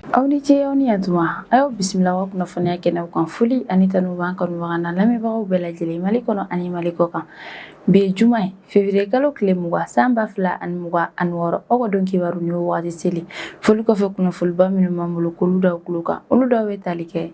Aw ni ce, aw ni yantuma. A y'aw bisimila aw ka kunnafoniya kɛnɛw kan. Foli ani tanu b'an kanubaga n'a lamɛnbagaw bɛɛ lajɛlen, Mali kɔnɔ ani Mali kɔ kan. Bi ye juma ye, février kalo tile 20, san 2026. Aw ka don kibaru ni o wagati seli. Foli kɔfɛ, kunnafoniba minnu b'an bolo k'olu da tulo kan, olu dɔw bɛ tali kɛ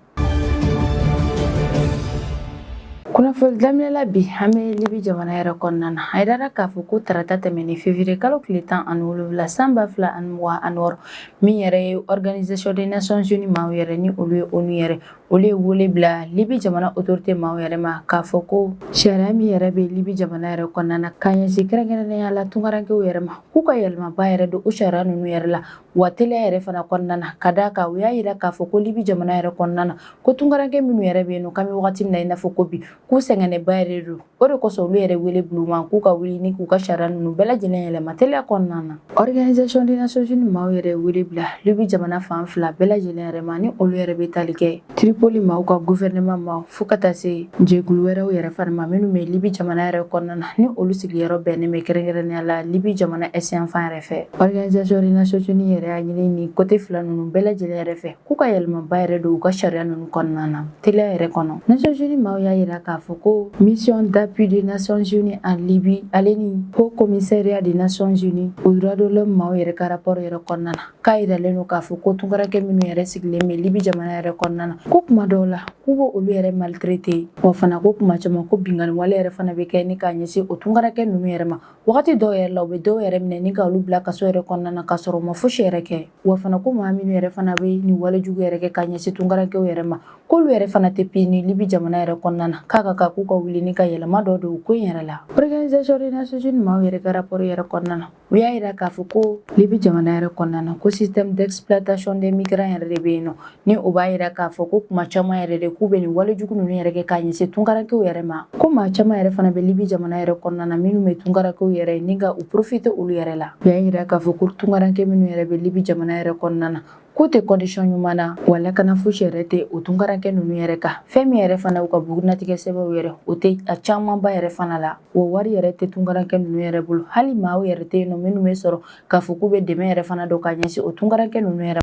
kunnafoni daminɛ la. Bi, an bɛ Libi jamana yɛrɛ kɔnɔna na. A yirara k'a fɔ ko tarata tɛmɛnen, février kalo tile 17, san 2026, min yɛrɛ ye Organisation des Nations Unies maaw yɛrɛ, ni olu ye ONU yɛrɛ, olu ye wele bila Libi jamana autorité maaw yɛrɛ ma k'a fɔ ko sariya min yɛrɛ bɛ Libi jamana yɛrɛ kɔnɔna na ka ɲɛsin kɛrɛnkɛrɛnnenya la tunkarankew yɛrɛ ma, k'u ka yɛlɛmaba yɛrɛ don o sariya ninnu yɛrɛ la, wa teliya yɛrɛ fana kɔnɔna na. Ka d'a kan, u y'a yira k'a fɔ ko Libi jamana yɛrɛ kɔnɔna na, ko tunkaranke minnu yɛrɛ bɛ yen nɔ, k'an bɛ wagati min na i n'a fɔ ko bi, k'u sɛgɛnnenba yɛrɛ don. O de kosɔn olu yɛrɛ wele bila u ma k'u ka wuli ni k'u ka sariya ninnu bɛɛ lajɛlen yɛlɛma teliya kɔnɔna na. Organisation des Nations Unies maaw yɛrɛ wele bila Libi jamana fan fila bɛɛ lajɛlen yɛrɛ ma, ni olu yɛrɛ bɛ tali kɛ Tripoli maaw ka gouvernement maaw, fo ka taa se jɛkulu wɛrɛw yɛrɛ fana ma minnu bɛ Libi jamana yɛrɛ kɔnɔna na, ni olu sigiyɔrɔ bɛnnen bɛ kɛrɛnkɛrɛnnenya la Libi jamana est yanfan yɛrɛ fɛ. Organisation des Nations Unies yɛrɛ y'a ɲini nin côté fila ninnu bɛɛ lajɛlen yɛrɛ fɛ k'u ka yɛlɛmaba yɛrɛ don u ka sariya ninnu kɔnɔna na teliya yɛrɛ kɔnɔ. Nations Unies maaw y'a yira k'a fɔ ko Mission d'appui des Nations Unies en Libye, ale ni Haut Commissariat des Nations Unies aux droits de l'homme maaw yɛrɛ ka rapport yɛrɛ kɔnɔna na, k'a yiralen don k'a fɔ ko tunkaranke minnu yɛrɛ sigilen bɛ Libi jamana yɛrɛ kɔnɔna na, ko kuma dɔw la k'u b'o olu yɛrɛ maltraité, wa fana ko kuma caman ko binkanni wale yɛrɛ fana bɛ kɛ ni k'a ɲɛsin o tunkaranke ninnu yɛrɛ ma. Wagati dɔw yɛrɛ la, u bɛ dɔw yɛrɛ minɛ ni ka olu bila kaso yɛrɛ kɔnɔna na k'a sɔrɔ u ma fosi yɛrɛ kɛ. Wa fana ko maa minnu yɛrɛ fana bɛ nin wale jugu yɛrɛ kɛ ka ɲɛsin tunkarankew yɛrɛ ma, k'olu yɛrɛ fana tɛ pini Libi jamana yɛrɛ kɔnɔna na, k'a ka kan k'u ka wuli ni ka yɛlɛma dɔ don ko in yɛrɛ la. Organisation des Nations Unies maaw yɛrɛ ka rapport yɛrɛ kɔnɔna na, u y'a yira k'a fɔ ko Libi jamana yɛrɛ kɔnɔna na, ko système d'exploitation des migrants yɛrɛ de bɛ yen nɔ, ni o b'a yira k'a fɔ ko kuma caman yɛrɛ de k'u bɛ nin walejugu ninnu yɛrɛ kɛ k'a ɲɛsin tunkarankew yɛrɛ ma, ko maa caman yɛrɛ fana bɛ Libi jamana yɛrɛ kɔnɔna na minnu bɛ tunkarankew yɛrɛ ni ka u profiter olu yɛrɛ la. U y'a yira k'a fɔ ko tunkaranke minnu yɛrɛ bɛ Libi jamana yɛrɛ kɔnɔna na, k'u tɛ condition ɲuman na, wa lakana fosi yɛrɛ tɛ o tunkaranke ninnu yɛrɛ kan. Fɛn min yɛrɛ fana u ka bugunnatigɛ sɛbɛnw yɛrɛ, o tɛ a camanba yɛrɛ fana la, wa wari yɛrɛ tɛ tunkaranke ninnu yɛrɛ bolo. Hali maaw yɛrɛ tɛ yen nɔ minnu bɛ sɔrɔ k'a fɔ k'u bɛ dɛmɛ yɛrɛ fana don ka ɲɛsin o tunkaranke ninnu yɛrɛ.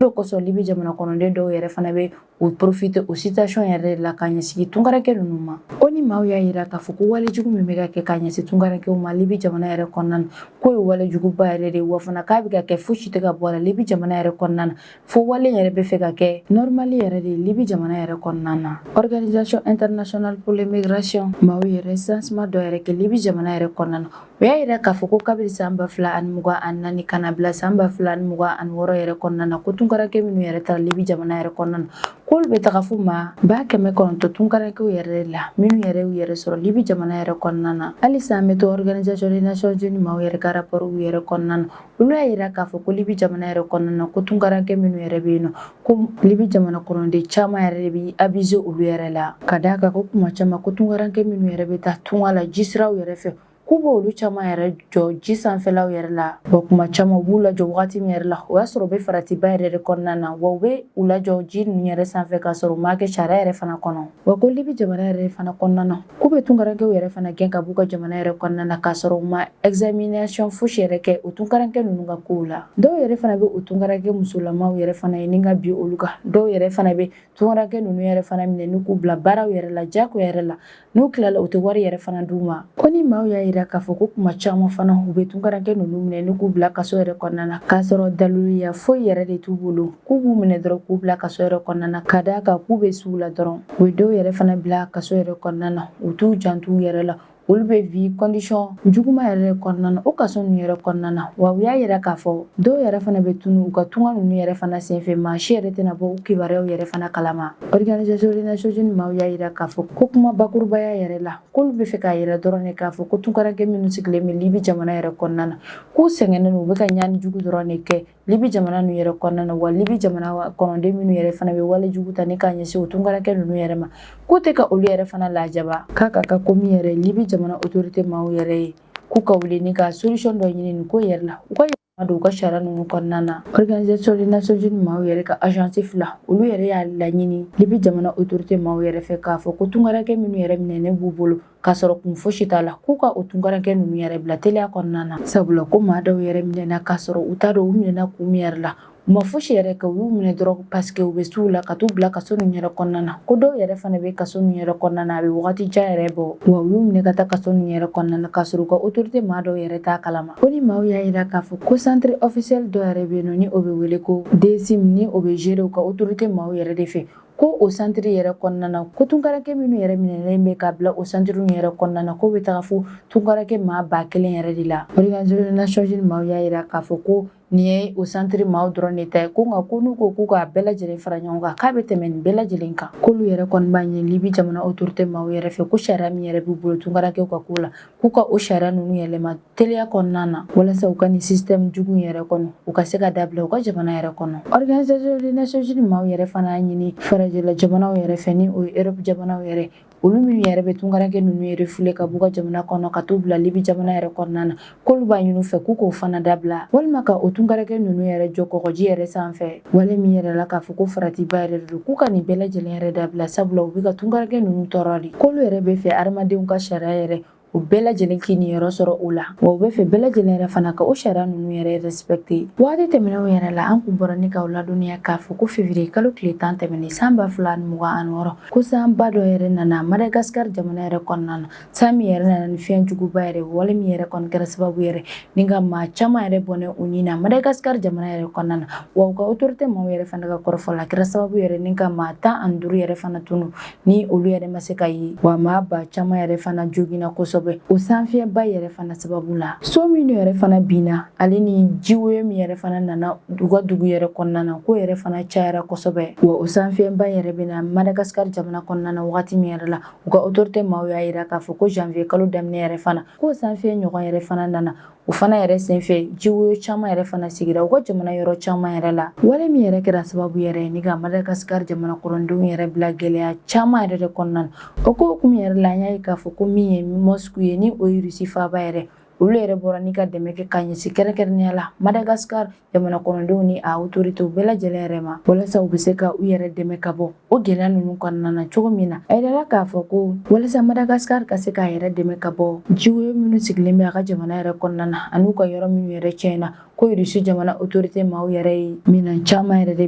O kosɔn Libi jamana kɔnɔden dɔw yɛrɛ fana bɛ u profiter o situation yɛrɛ de la ka ɲɛsin tunkaranke ninnu ma. O ni maaw y'a yira k'a fɔ ko walejugu min bɛ ka kɛ ka ɲɛsin tunkarankew ma Libi jamana yɛrɛ kɔnɔna na, k'o ye walejuguba yɛrɛ de ye, wa fana k'a bɛ ka kɛ, fosi tɛ ka bɔ a la Libi jamana yɛrɛ kɔnɔna na, fo wale yɛrɛ bɛ fɛ ka kɛ normal yɛrɛ de ye Libi jamana yɛrɛ kɔnɔna na. Organisation internationale pour les migrations maaw yɛrɛ recensement dɔ yɛrɛ kɛ Libi jamana yɛrɛ kɔnɔna na. U y'a yira k'a fɔ ko kabini san 2024 ka na bila san 2026 yɛrɛ kɔnɔna na, ko tunkaranke minnu yɛrɛ taara Libi jamana yɛrɛ kɔnɔna na, k'olu bɛ taga fo maa 900 tunkarankew yɛrɛ de la minnu yɛrɛ y'u yɛrɛ sɔrɔ Libi jamana yɛrɛ kɔnɔna na. Halisa an bɛ to Organisation des Nations Unies maaw yɛrɛ ka rapport yɛrɛ kɔnɔna na. Olu y'a yira k'a fɔ ko Libi jamana yɛrɛ kɔnɔna na, ko tunkaranke minnu yɛrɛ bɛ yen nɔ, ko Libi jamana kɔnɔden caman yɛrɛ de bɛ abuser olu yɛrɛ la, ka d'a kan ko kuma caman ko tunkaranke minnu yɛrɛ bɛ taa tunga la jisiraw yɛrɛ fɛ, k'u b'olu caman yɛrɛ jɔ ji sanfɛlaw yɛrɛ la, wa kuma caman u b'u lajɔ wagati min yɛrɛ la, o y'a sɔrɔ u bɛ faratiba yɛrɛ de kɔnɔna na, wa u bɛ u lajɔ ji ninnu yɛrɛ sanfɛ k'a sɔrɔ u m'a kɛ sariya yɛrɛ fana kɔnɔ. Wa ko Libi jamana yɛrɛ fana kɔnɔna na, k'u bɛ tunkarankew yɛrɛ fana gɛn ka b'u ka jamana yɛrɛ kɔnɔna na k'a sɔrɔ u ma examination fosi yɛrɛ kɛ o tunkaranke ninnu ka kow la. Dɔw yɛrɛ fana bɛ o tunkaranke musolamaw yɛrɛ fana ye ni ka bin olu kan. Dɔw yɛrɛ fana bɛ tunkaranke ninnu yɛrɛ fana minɛ ni k'u bila baaraw yɛrɛ la jagoya yɛrɛ la. N'u tilala, u tɛ wari yɛrɛ fana d'u ma. Ko ni maaw y'a yira k'a fɔ ko kuma caman fana u bɛ tunkaranke ninnu minɛ ni k'u bila kaso yɛrɛ kɔnɔna na k'a sɔrɔ daluya foyi yɛrɛ de t'u bolo, k'u b'u minɛ dɔrɔn k'u bila kaso yɛrɛ kɔnɔna na, ka d'a kan k'u bɛ s'u la dɔrɔn. U bɛ dɔw yɛrɛ fana bila kaso yɛrɛ kɔnɔna na, u t'u janto u yɛrɛ la, olu bɛ vie condition juguman yɛrɛ kɔnɔna na o kaso ninnu yɛrɛ kɔnɔna na. Wa u y'a yira k'a fɔ dɔw yɛrɛ fana bɛ tunu u ka tunga ninnu yɛrɛ fana senfɛ, maa si yɛrɛ tɛna bɔ u kibaruyaw yɛrɛ fana kalama. Organisation des Nations Unies maaw y'a yira k'a fɔ ko kuma bakurubaya yɛrɛ la, k'olu bɛ fɛ k'a yira dɔrɔn de k'a fɔ ko tunkaranke minnu sigilen bɛ Libi jamana yɛrɛ kɔnɔna na, k'u sɛgɛnnen don, u bɛ ka ɲani jugu dɔrɔn de kɛ Libi jamana ninnu yɛrɛ kɔnɔna na, wa Libi jamana kɔnɔden minnu yɛrɛ fana bɛ wale jugu ta ni k'a ɲɛsin o tunkaranke ninnu yɛrɛ ma, k'u tɛ ka olu yɛrɛ fana lajaba. K'a ka kan ko min yɛrɛ Libi jamana autorité maaw yɛrɛ ye, k'u ka wuli ni ka solution dɔ ɲini nin ko yɛrɛ la, u ka yɛlɛma don u ka sariya ninnu kɔnɔna na. Organisation des Nations Unies maaw yɛrɛ ka agence fila, olu yɛrɛ y'a laɲini Libi jamana autorité maaw yɛrɛ fɛ k'a fɔ ko tunkaranke minnu yɛrɛ minɛnen b'u bolo k'a sɔrɔ kun fosi t'a la, k'u ka o tunkaranke ninnu yɛrɛ bila teliya kɔnɔna na, sabula ko maa dɔw yɛrɛ minɛna k'a sɔrɔ u t'a dɔn u minɛna kun min yɛrɛ la. U ma fosi yɛrɛ kɛ, u y'u minɛ dɔrɔn parce que u bɛ suw la, ka t'u bila kaso ninnu yɛrɛ kɔnɔna na. Ko dɔw yɛrɛ fana bɛ kaso ninnu yɛrɛ kɔnɔna na, a bɛ wagati jan yɛrɛ bɔ. Wa u y'u minɛ ka taa kaso ninnu yɛrɛ kɔnɔna na k'a sɔrɔ u ka autorité maa dɔw yɛrɛ t'a kalama. Ko ni maaw y'a jira k'a fɔ ko centre officiel dɔ yɛrɛ bɛ yen nɔ, ni o bɛ wele ko DSIM, ni o bɛ gérer u ka autorité maaw yɛrɛ de fɛ, ko o centre yɛrɛ kɔnɔna na, ko tunkaranke minnu yɛrɛ minɛlen bɛ ka bila o centre yɛrɛ kɔnɔna na, k'o bɛ taga fo tunkaranke maa 1000 yɛrɛ de la. Organisation des Nations Unies maaw y'a jira k'a fɔ ko nin ye o centre maaw dɔrɔn de ta ye, ko nka ko n'u ko k'u k'a bɛɛ lajɛlen fara ɲɔgɔn kan, k'a bɛ tɛmɛ nin bɛɛ lajɛlen kan. K'olu yɛrɛ kɔni b'a ɲini Libi jamana autorité maaw yɛrɛ fɛ, ko sariya min yɛrɛ b'u bolo tunkarankew ka ko la, k'u ka o sariya ninnu yɛlɛma teliya kɔnɔna na, walasa u ka nin système jugu yɛrɛ kɔnɔ, u ka se ka dabila u ka jamana yɛrɛ kɔnɔ. Organisation des Nations Unies maaw yɛrɛ fana y'a ɲini farajɛla jamanaw yɛrɛ fɛ, ni o ye Europe jamanaw yɛrɛ, olu minnu yɛrɛ bɛ tunkaranke ninnu refoulé ka b'u ka jamana kɔnɔ ka t'u bila Libi jamana yɛrɛ kɔnɔna na, k'olu b'a ɲini u fɛ k'u k'o fana dabila, walima ka o tunkaranke ninnu yɛrɛ jɔ kɔgɔji yɛrɛ sanfɛ, wale min yɛrɛ la k'a fɔ ko faratiba yɛrɛ don, k'u ka nin bɛɛ lajɛlen yɛrɛ dabila, sabula u bɛ ka tunkaranke ninnu tɔɔrɔ de. K'olu yɛrɛ bɛ fɛ adamadenw ka sariya yɛrɛ, u bɛɛ lajɛlen k'i niyɔrɔ sɔrɔ o la, wa u bɛ fɛ bɛɛ lajɛlen yɛrɛ fana ka o sariya ninnu yɛrɛ respecter. Waati tɛmɛnenw yɛrɛ la, an kun bɔra ni k'aw ladɔnniya k'a fɔ ko février kalo tile 10 tɛmɛnen san 2026, ko sanba dɔ yɛrɛ nana Madagascar jamana yɛrɛ kɔnɔna na, san min yɛrɛ nana ni fiɲɛ juguba yɛrɛ, wale min yɛrɛ kɔni kɛra sababu yɛrɛ ni ka maa caman yɛrɛ bɔnɛ u ni na Madagascar jamana yɛrɛ kɔnɔna na. Wa u ka autorité maaw yɛrɛ fana ka kɔrɔfɔ la, a kɛra sababu yɛrɛ ni ka maa 15 yɛrɛ fana tunu, ni olu yɛrɛ ma se ka ye, wa maa ba caman yɛrɛ fana joginna kosɛbɛ o sanfiyɛba yɛrɛ fana sababu la. So minnu yɛrɛ fana binna, ale ni jiwoyo min yɛrɛ fana nana u ka dugu yɛrɛ kɔnɔna na, k'o yɛrɛ fana cayara kosɛbɛ. Wa o sanfiyɛba yɛrɛ bɛna Madagascar jamana kɔnɔna na wagati min yɛrɛ la, u ka autorité maaw y'a jira k'a fɔ ko janvier kalo daminɛ yɛrɛ fana, k'o sanfiyɛn ɲɔgɔn yɛrɛ fana nana. O fana yɛrɛ senfɛ, jiwoyo caman yɛrɛ fana sigira u ka jamana yɔrɔ caman yɛrɛ la, wale min yɛrɛ kɛra sababu yɛrɛ ni ka Madagascar jamana kɔnɔdenw yɛrɛ bila gɛlɛya caman yɛrɛ de kɔnɔna na. O ko hukumu yɛrɛ la, an y'a ye k'a fɔ ko min ye Moscou ye, ni o ye Russie faaba yɛrɛ, olu yɛrɛ bɔra ni ka dɛmɛ kɛ ka ɲɛsin kɛrɛnkɛrɛnnenya la Madagascar jamana kɔnɔdenw ni a autorités bɛɛ lajɛlen yɛrɛ ma, walasa u bɛ se ka u yɛrɛ dɛmɛ ka bɔ o gɛlɛya ninnu kɔnɔna na cogo min na. A yirala k'a fɔ ko walasa Madagascar ka se k'a yɛrɛ dɛmɛ ka bɔ jiwoyo minnu sigilen bɛ a ka jamana yɛrɛ kɔnɔna na, an'u ka yɔrɔ minnu yɛrɛ tiɲɛna, ko Russie jamana autorité maaw yɛrɛ ye minɛn caman yɛrɛ de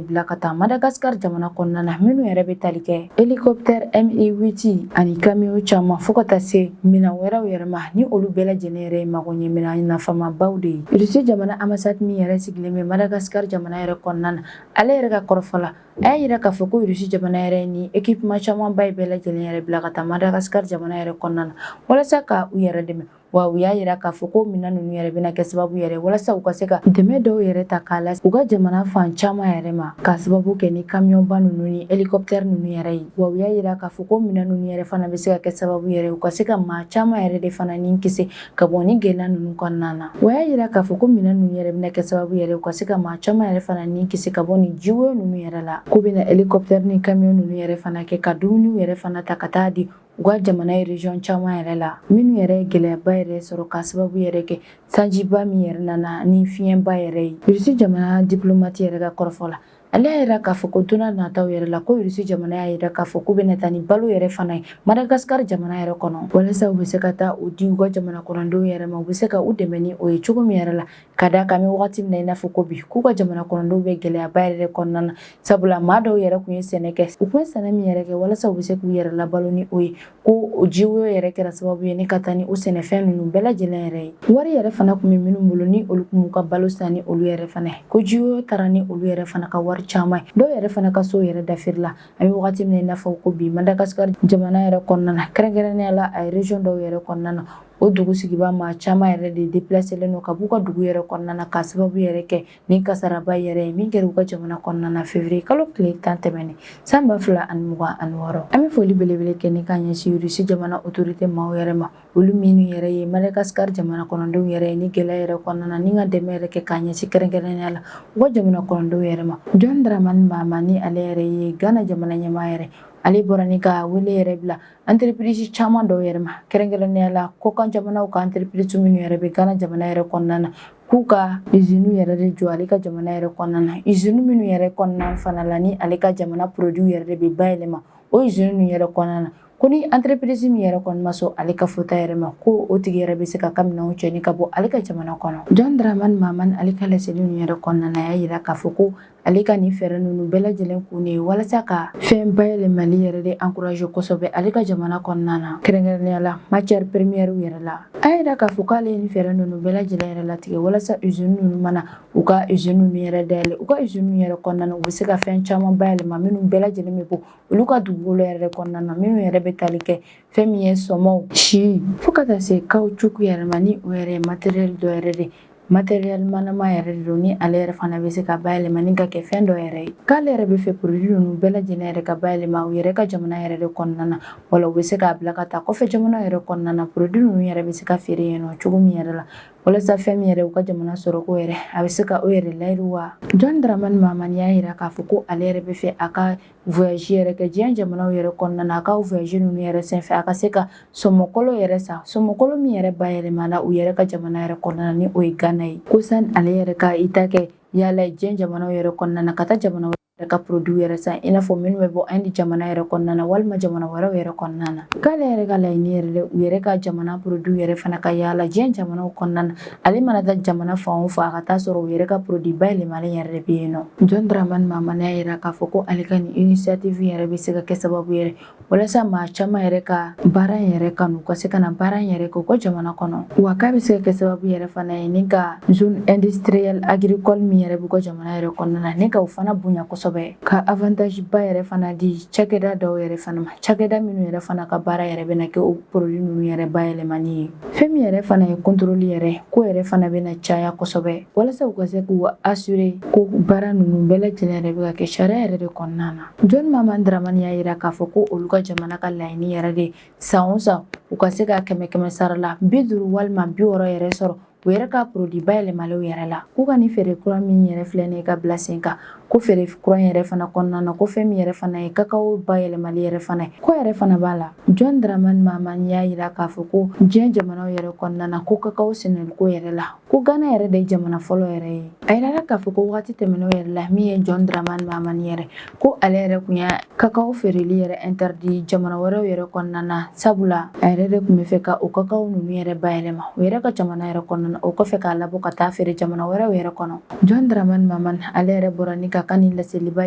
bila ka taa Madagascar jamana kɔnɔna na, minnu yɛrɛ bɛ tali kɛ hélicoptère Mi-8 ani camion caman, fo ka taa se minɛn wɛrɛw yɛrɛ ma, ni olu bɛɛ lajɛlen yɛrɛ ye magoɲɛ minɛn nafamabaw de ye. Russie jamana ambassade min yɛrɛ sigilen bɛ Madagascar jamana yɛrɛ kɔnɔna na, ale yɛrɛ ka kɔrɔfɔ la, a y'a jira k'a fɔ ko Russie jamana yɛrɛ ni équipement camanba ye bɛɛ lajɛlen yɛrɛ bila ka taa Madagascar jamana yɛrɛ kɔnɔna na, walasa ka u yɛrɛ dɛmɛ. Wa u y'a jira k'a fɔ ko minɛn ninnu yɛrɛ bɛna kɛ sababu yɛrɛ walasa u ka se ka dɛmɛ dɔw yɛrɛ ta k'a lase u ka jamana fan caman yɛrɛ ma, k'a sababu kɛ ni kamiyɔnba ninnu ni hélicoptère ninnu yɛrɛ ye. Wa u y'a jira k'a fɔ ko minɛn ninnu yɛrɛ fana bɛ se ka kɛ sababu yɛrɛ u ka se ka maa caman yɛrɛ de fana ni kisi ka bɔ ni gɛlɛya ninnu kɔnɔna na. Wa y'a jira k'a fɔ ko minɛn ninnu yɛrɛ bɛna kɛ sababu yɛrɛ u ka se ka maa caman yɛrɛ fana ni kisi ka bɔ ni jiwoyo ninnu yɛrɛ la. K'u bɛna hélicoptère ni camion ninnu yɛrɛ fana kɛ ka dumuniw yɛrɛ fana ta ka taa di u ka jamana région caman yɛrɛ la, minnu yɛrɛ ye gɛlɛyaba yɛrɛ sɔrɔ k'a sababu yɛrɛ kɛ sanjiba min yɛrɛ nana ni fiɲɛba yɛrɛ ye. Russie jamana diplomate yɛrɛ ka kɔrɔfɔ la, ale y'a jira k'a fɔ ko don nataw yɛrɛ la, ko Russie jamana y'a jira k'a fɔ k'u bɛna taa ni balo yɛrɛ fana ye Madagascar jamana yɛrɛ kɔnɔ, walasa u bɛ se ka taa o di u ka jamana kɔnɔdenw yɛrɛ ma, u bɛ se ka u dɛmɛ ni o ye cogo min yɛrɛ la, ka d'a kan an bɛ wagati min na i n'a fɔ ko bi, k'u ka jamana kɔnɔdenw bɛ gɛlɛyaba yɛrɛ kɔnɔna na, sabula maa dɔw yɛrɛ tun ye sɛnɛ kɛ, u tun ye sɛnɛ min yɛrɛ kɛ walasa u bɛ se k'u yɛrɛ labalo ni o ye, ko o jiwoyo yɛrɛ kɛra sababu ye ni ka taa ni o sɛnɛfɛn ninnu bɛɛ lajɛlen yɛrɛ ye. Wari yɛrɛ fana tun bɛ minnu bolo, ni olu tun b'u ka balo san ni olu yɛrɛ fana ye, ko jiwoyo taara ni olu yɛrɛ fana ka wari caman ye. Dɔw yɛrɛ fana ka so yɛrɛ dafirila. An bɛ wagati min na i n'a fɔ ko bi, Madagascar jamana yɛrɛ kɔnɔna na, kɛrɛnkɛrɛnnenya la a région dɔw yɛrɛ kɔnɔna na, o dugu sigibaa maa caman yɛrɛ de déplacelen don ka b'u ka dugu yɛrɛ kɔnɔna na, k'a sababu yɛrɛ kɛ ni kasaraba yɛrɛ ye min kɛra u ka jamana kɔnɔna na février kalo tile 10 tɛmɛnen san 2026. An bɛ foli belebele kɛ ni ka ɲɛsin Russie jamana autorité maaw yɛrɛ ma, olu minnu yɛrɛ ye Madagascar jamana kɔnɔdenw yɛrɛ ye ni gɛlɛya yɛrɛ kɔnɔna na, ni ka dɛmɛ yɛrɛ kɛ k'a ɲɛsin kɛrɛnkɛrɛnnenya la u ka jamana kɔnɔdenw yɛrɛ ma. John Dramani Mahama, ni ale yɛrɛ ye Ghana jamana ɲɛmaa yɛrɛ, ale bɔra ni ka wele yɛrɛ bila entreprise caman dɔw yɛrɛ ma, kɛrɛnkɛrɛnnenya la kɔkan jamanaw ka entreprise minnu yɛrɛ bɛ Ghana jamana yɛrɛ kɔnɔna na, k'u ka usine yɛrɛ de jɔ ale ka jamana yɛrɛ kɔnɔna na, usine minnu yɛrɛ kɔnɔna fana la ni ale ka jamana produit yɛrɛ de bɛ bayɛlɛma o usine ninnu yɛrɛ kɔnɔna na. Ko ni entreprise min yɛrɛ kɔni ma sɔn ale ka fɔta yɛrɛ ma, ko o tigi yɛrɛ bɛ se ka ka minɛnw cɛ ni ka bɔ ale ka jamana kɔnɔ. John Dramani Mahama ale ka laseli ninnu yɛrɛ kɔnɔna na, a y'a jira k'a fɔ ko ale ka nin fɛɛrɛ ninnu bɛɛ lajɛlen kun de ye walasa ka fɛn bayɛlɛmali yɛrɛ de encourager kosɛbɛ ale ka jamana kɔnɔna na, kɛrɛnkɛrɛnnenya la matière première yɛrɛ la. A y'a jira k'a fɔ k'ale ye nin fɛɛrɛ ninnu bɛɛ lajɛlen yɛrɛ latigɛ walasa usine ninnu mana u ka usine ninnu yɛrɛ dayɛlɛ, u ka usine ninnu yɛrɛ kɔnɔna na, u bɛ se ka fɛn caman bayɛlɛma minnu bɛɛ lajɛlen bɛ bɔ olu ka dugukolo yɛrɛ kɔnɔna na, minnu yɛrɛ bɛ tali kɛ fɛn min ye sɔmɔw si fo ka taa se caoutchouc yɛrɛ ma, ni o yɛrɛ ye matériel dɔ yɛrɛ de, matériel manama yɛrɛ de don, ni ale yɛrɛ fana bɛ se ka bayɛlɛma ni ka kɛ fɛn dɔ yɛrɛ ye. K'ale yɛrɛ bɛ fɛ produit ninnu bɛɛ lajɛlen yɛrɛ ka bayɛlɛma u yɛrɛ ka jamana yɛrɛ de kɔnɔna na, wala u bɛ se k'a bila ka taa kɔfɛ jamana yɛrɛ kɔnɔna na, produit ninnu yɛrɛ bɛ se ka feere yen nɔ cogo min yɛrɛ la, walasa fɛn min yɛrɛ u ka jamana sɔrɔko yɛrɛ a bɛ se ka o yɛrɛ layiriwa. John Dramani Mahama y'a jira k'a fɔ ko ale yɛrɛ bɛ fɛ a ka voyage yɛrɛ kɛ diɲɛ jamanaw yɛrɛ kɔnɔna na. A ka voyage ninnu yɛrɛ senfɛ, a ka se ka sɔmɔkɔlɔ yɛrɛ san, sɔmɔkɔlɔ min yɛrɛ bayɛlɛmana u yɛrɛ ka jamana yɛrɛ kɔnɔna na, ni o ye Ghana ye. Ko sani ale yɛrɛ ka i ta kɛ yaala ye diɲɛ jamanaw yɛrɛ kɔnɔna na, ka taa jamana yɛrɛ ka produit yɛrɛ san, i n'a fɔ minnu bɛ bɔ Inde jamana yɛrɛ kɔnɔna na walima jamana wɛrɛw yɛrɛ kɔnɔna na, k'ale yɛrɛ ka laɲini yɛrɛ de, u yɛrɛ ka jamana produit yɛrɛ fana ka yaala diɲɛ jamanaw kɔnɔna na. Ale mana taa jamana fan o fan, a ka taa sɔrɔ u yɛrɛ ka produit bayɛlɛmalen yɛrɛ de bɛ yen nɔ. John Dramani Mahama y'a jira k'a fɔ ko ale ka nin initiative yɛrɛ bɛ se ka kɛ sababu yɛrɛ walasa maa caman yɛrɛ ka baara in yɛrɛ kanu, ka se ka na baara in yɛrɛ kɛ u ka jamana kɔnɔ, wa k'a bɛ se ka kɛ sababu yɛrɛ fana ye ni ka zone industrielle agricole min yɛrɛ b'u ka jamana yɛrɛ kɔnɔna na, ni ka o fana bonya kosɛbɛ, ka avantage ba yɛrɛ fana di cakɛda dɔw yɛrɛ fana ma, cakɛda minnu yɛrɛ fana ka baara yɛrɛ bɛna kɛ o produit ninnu yɛrɛ bayɛlɛmani ye. Fɛn min yɛrɛ fana ye contrôle yɛrɛ ko yɛrɛ fana bɛna caya kosɛbɛ, walasa u ka se k'u assurer ko baara ninnu bɛɛ lajɛlen yɛrɛ bɛ ka kɛ sariya yɛrɛ de kɔnɔna na. John Mahama Dramani y'a jira k'a fɔ ko olu ka jamana ka laɲini yɛrɛ de, san o san u ka se ka 100 sara la 50 walima 60 yɛrɛ sɔrɔ u yɛrɛ ka produit bayɛlɛmalenw yɛrɛ la. K'u ka nin feere kura min yɛrɛ filɛ nin ye ka bila sen kan, ko feere kura yɛrɛ fana kɔnɔna na, ko fɛn min yɛrɛ fana ye kakao bayɛlɛmali yɛrɛ fana ye, ko yɛrɛ fana b'a la. John Dramani Mahama y'a jira k'a fɔ ko diɲɛ jamanaw yɛrɛ kɔnɔna na, ko kakao sɛnɛliko yɛrɛ la, ko Ghana yɛrɛ de ye jamana fɔlɔ yɛrɛ ye. A yirala k'a fɔ ko waati tɛmɛnenw yɛrɛ la, min ye John Dramani Mahama yɛrɛ, ko ale yɛrɛ kun ye kakao feereli yɛrɛ interdit jamana wɛrɛw yɛrɛ kɔnɔna na, sabula a yɛrɛ de tun bɛ fɛ ka o kakao ninnu yɛrɛ bayɛlɛma o yɛrɛ ka jamana yɛrɛ kɔnɔna na, o kɔfɛ k'a labɔ ka taa feere jamana wɛrɛw yɛrɛ kɔnɔ. John Dramani Mahama ale yɛrɛ bɔra ni ka ka nin laseliba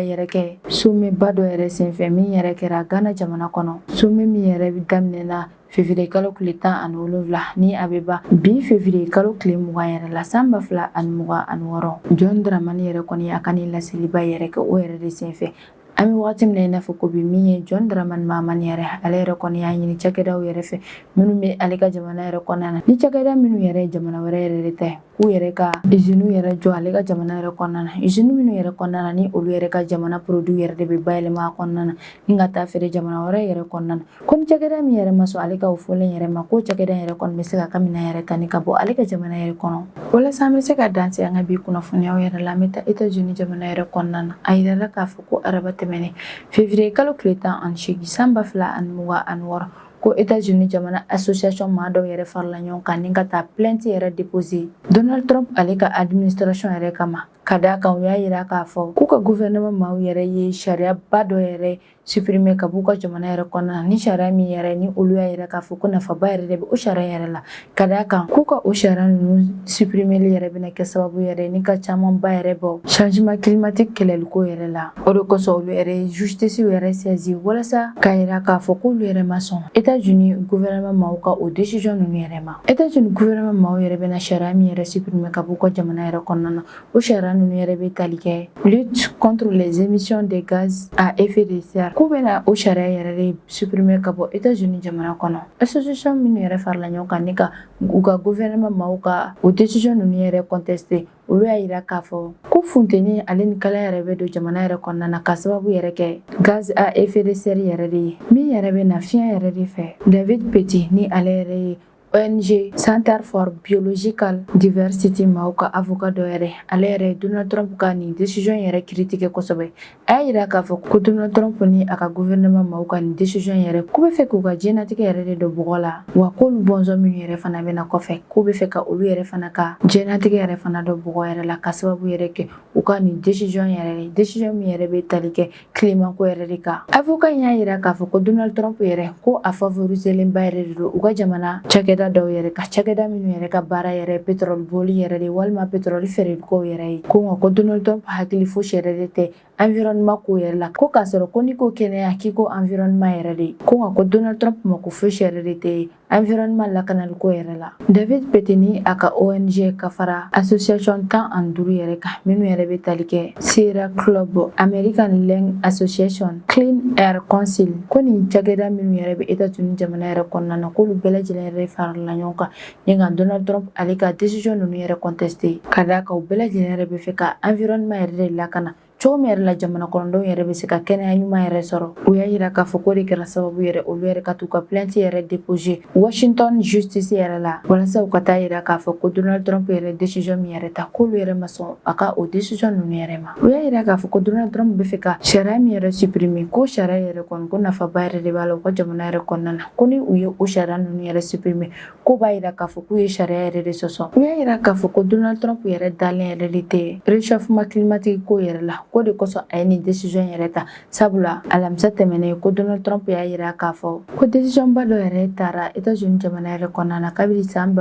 yɛrɛ kɛ sommet ba dɔ yɛrɛ senfɛ min yɛrɛ kɛra Ghana jamana kɔnɔ, sommet min yɛrɛ bɛ daminɛna février kalo tile 17, ni a bɛ ban bi février kalo tile 20 yɛrɛ la san 2026. John Dramani yɛrɛ kɔni a ka nin laseliba yɛrɛ kɛ o yɛrɛ de senfɛ. An bɛ waati min na i n'a fɔ ko bi, min ye John Dramani Mahama yɛrɛ, ale yɛrɛ kɔni y'a ɲini cakɛdaw yɛrɛ fɛ minnu bɛ ale ka jamana yɛrɛ kɔnɔna na, ni cakɛda minnu yɛrɛ ye jamana wɛrɛ yɛrɛ de ta ye, k'u yɛrɛ ka usine yɛrɛ jɔ ale ka jamana yɛrɛ kɔnɔna na, usine minnu yɛrɛ kɔnɔna na, ni olu yɛrɛ ka jamana produit yɛrɛ de bɛ bayɛlɛma a kɔnɔna na ni ka taa feere jamana wɛrɛ yɛrɛ kɔnɔna na. Ko ni cakɛda min yɛrɛ ma sɔn ale ka o fɔlen yɛrɛ ma, ko cakɛda yɛrɛ kɔni bɛ se ka ka minɛn yɛrɛ ta ni ka bɔ ale ka jamana yɛrɛ kɔnɔ. Walasa an bɛ se ka dan se an ka bi kunnafoniyaw yɛrɛ la, an bɛ taa États-Unis jamana yɛrɛ kɔnɔna na. A yirala k'a fɔ ko araba tɛmɛnen février kalo tile 18 san 2026, ko États-Unis jamana association maa dɔw yɛrɛ farala ɲɔgɔn kan ni ka taa plainte yɛrɛ déposer Donald Trump ale ka administration yɛrɛ kama, ka d'a kan u y'a yira k'a fɔ k'u ka gouvernement maaw yɛrɛ ye sariyaba dɔ yɛrɛ supprimer ka b'u ka jamana yɛrɛ kɔnɔna na, ni sariya min yɛrɛ ni olu y'a yira k'a fɔ ko nafaba yɛrɛ de bɛ o sariya yɛrɛ la, ka d'a kan k'u ka o sariya ninnu supprimeli yɛrɛ bɛna kɛ sababu yɛrɛ ni ka camanba yɛrɛ bɔ changement climatique kɛlɛliko yɛrɛ la. O de kosɔn olu yɛrɛ ye justice yɛrɛ saisi walasa k'a yira k'a fɔ k'olu yɛrɛ ma sɔn États-Unis gouvernement maaw ka o décision ninnu yɛrɛ ma. États-Unis gouvernement maaw yɛrɛ bɛna sariya min yɛrɛ supprimer ka b'u ka jamana yɛrɛ kɔnɔna na, o sariya ninnu yɛrɛ bɛ tali kɛ lutte contre les émissions de gaz à effet de serre, k'u bɛna o sariya yɛrɛ de supprimer ka bɔ États-Unis jamana kɔnɔ. Association minnu yɛrɛ farala ɲɔgɔn kan ni ka u ka gouvernement maaw ka o décision ninnu yɛrɛ contester, olu y'a yira k'a fɔ ko funteni ale ni kalaya yɛrɛ bɛ don jamana yɛrɛ kɔnɔna na ka sababu yɛrɛ kɛ gaz à effet de serre yɛrɛ de ye, min yɛrɛ bɛ na fiɲɛ yɛrɛ de fɛ. David Petty, ni ale yɛrɛ ye ONG Center for Biological Diversity maaw ka avocat dɔ yɛrɛ, ale yɛrɛ ye Donald Trump ka nin décision yɛrɛ critiquer kosɛbɛ. A y'a yira k'a fɔ ko Donald Trump ni a ka gouvernement maaw ka nin décision yɛrɛ, k'u bɛ fɛ k'u ka diɲɛnatigɛ yɛrɛ de don bɔgɔ la, wa k'olu bɔnsɔn minnu yɛrɛ fana bɛna kɔfɛ, k'u bɛ fɛ ka olu yɛrɛ fana ka diɲɛnatigɛ yɛrɛ fana don bɔgɔ yɛrɛ la, ka sababu yɛrɛ kɛ u ka nin décision yɛrɛ ye, décision min yɛrɛ bɛ tali kɛ climat ko yɛrɛ de kan. Avocat in y'a yira k'a fɔ ko Donald Trump yɛrɛ, ko a favorisélenba yɛrɛ de don u ka jamana cakɛda dɔw yɛrɛ ka cakɛda minnu yɛrɛ ka baara yɛrɛ pétrole bɔli yɛrɛ de walima pétrole feereliko yɛrɛ ye, ko nka ko Donald Trump hakili fosi yɛrɛ de tɛ environnement ko yɛrɛ la, ko k'a sɔrɔ ko n'i ko kɛnɛya, k'i ko environnement yɛrɛ de, ko nka ko Donald Trump mako fosi yɛrɛ de tɛ environnement lakanali ko yɛrɛ la. David Petini a ka ONG ka fara association 15 yɛrɛ kan minnu yɛrɛ bɛ tali kɛ Sierra Club, American Lung Association, Clean Air Council, ko nin cakɛda minnu yɛrɛ bɛ États-Unis jamana yɛrɛ kɔnɔna na, k'olu bɛɛ lajɛlen yɛrɛ farala ɲɔgɔn kan ni ka Donald Trump ale ka décision ninnu yɛrɛ contester, ka d'a kan u bɛɛ lajɛlen yɛrɛ bɛ fɛ ka environnement yɛrɛ de lakana cogo min yɛrɛ la, jamana kɔnɔdenw yɛrɛ bɛ se ka kɛnɛya ɲuman yɛrɛ sɔrɔ. U y'a yira k'a fɔ ko de kɛra sababu yɛrɛ olu yɛrɛ ka t'u ka plainte yɛrɛ déposer Washington justice yɛrɛ la, walasa u ka taa yira k'a fɔ ko Donald Trump yɛrɛ décision min yɛrɛ ta, k'olu yɛrɛ ma sɔn a ka o décision ninnu yɛrɛ ma. U y'a yira k'a fɔ ko Donald Trump bɛ fɛ ka sariya min yɛrɛ supprimer, ko sariya yɛrɛ kɔni, ko nafaba yɛrɛ de b'a la u ka jamana yɛrɛ kɔnɔna na, ko ni u ye o sariya ninnu yɛrɛ supprimer, ko b'a yira k'a fɔ k'u ye sariya yɛrɛ de sɔsɔ. U y'a yira k'a fɔ ko Donald Trump yɛrɛ dalen yɛrɛ de tɛ réchauffement climatique ko yɛrɛ la, ko de kosɔn a ye nin décision yɛrɛ ta, sabula alamisa tɛmɛnen, ko Donald Trump y'a yira k'a fɔ ko décision ba dɔ yɛrɛ taara États-Unis jamana yɛrɛ kɔnɔna na kabini san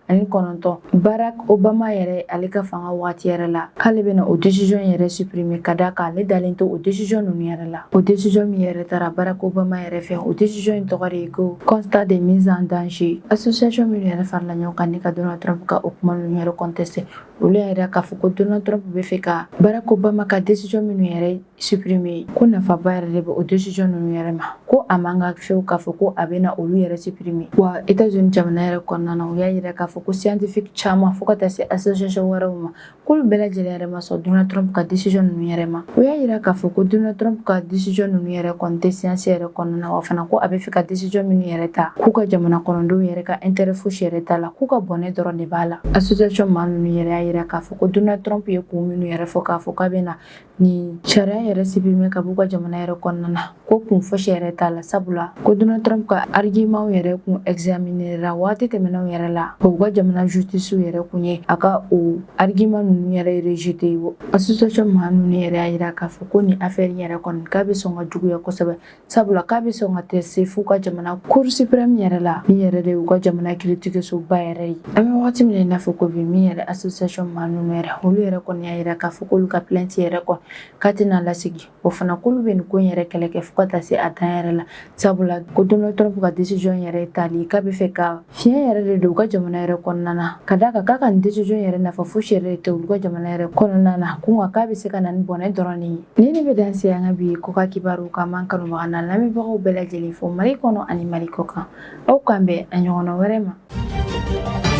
2009, Barack Obama yɛrɛ ale ka fanga waati yɛrɛ la, k'ale bɛna o décision yɛrɛ supprimer, ka d'a kan ale dalen tɛ o décision ninnu yɛrɛ la. O décision min yɛrɛ taara Barack Obama yɛrɛ fɛ, o décision in tɔgɔ de ye ko constat de mise en danger. Association minnu yɛrɛ farala ɲɔgɔn kan ni ka Donald Trump ka o kuma ninnu yɛrɛ contester, olu y'a yira k'a fɔ ko Donald Trump bɛ fɛ ka Barack Obama ka décision minnu yɛrɛ supprimer, ko nafaba yɛrɛ de bɛ o décision ninnu yɛrɛ ma, ko a man ka fewu k'a fɔ ko a bɛna olu yɛrɛ supprimer. Wa États-Unis jamana yɛrɛ kɔnɔna na, u y'a yira k'a fɔ ko scientifique caman, fo ka taa se association wɛrɛw ma, k'olu bɛɛ lajɛlen yɛrɛ ma sɔn Donald Trump ka décision ninnu yɛrɛ ma. U y'a yira k'a fɔ ko Donald Trump ka décision ninnu yɛrɛ kɔni tɛ science yɛrɛ kɔnɔna na, wa fana ko a bɛ fɛ ka décision minnu yɛrɛ ta, k'u ka jamana kɔnɔdenw yɛrɛ ka intérêt fosi yɛrɛ t'a la, k'u ka bɔnɛ dɔrɔn de b'a la. Association maa ninnu yɛrɛ y'a yira k'a fɔ ko Donald Trump ye kun minnu yɛrɛ fɔ k'a fɔ k'a bɛ na nin sariya yɛrɛ supprimer ka b'u ka jamana yɛrɛ kɔnɔna na, ko kun fosi yɛrɛ t'a la, sabula ko Donald Trump ka argument yɛrɛ kun examiner la waati tɛmɛnenw yɛrɛ la, u ka jamana justice yɛrɛ kun ye a ka o argument ninnu yɛrɛ rejeter. Association maa ninnu yɛrɛ y'a yira k'a fɔ ko nin affaire yɛrɛ kɔni, k'a bɛ sɔn ka juguya kosɛbɛ, sabula k'a bɛ sɔn ka tɛ se f'u ka jamana Cour suprême yɛrɛ la, min yɛrɛ de y'u ka jamana kiiritigɛsoba yɛrɛ ye. An bɛ wagati min na i n'a fɔ ko bi, min yɛrɛ association maa ninnu yɛrɛ, olu yɛrɛ kɔni y'a yira k'a fɔ k'olu ka plainte yɛrɛ kɔni k'a tɛna lasegin. O fana, k'olu bɛ nin ko in yɛrɛ kɛlɛ kɛ fo ka taa se a dan yɛrɛ la, sabula ko Donald Trump ka décision yɛrɛ tali, k'a bɛ fɛ ka fiɲɛ yɛrɛ de don u ka jamana yɛrɛ kɔnɔna na, ka d'a kan k'a ka nin décision yɛrɛ nafa fosi yɛrɛ de tɛ olu ka jamana yɛrɛ kɔnɔna na, ko nka k'a bɛ se ka na ni bɔnɛ dɔrɔn de ye. Nin de bɛ dan se an ka bi ko ka kibaru kan. M'an kanubaga n'a lamɛnbagaw bɛɛ lajɛlen fo Mali kɔnɔ ani Mali kɔ kan. Aw k'an bɛn a ɲɔgɔnna wɛrɛ ma.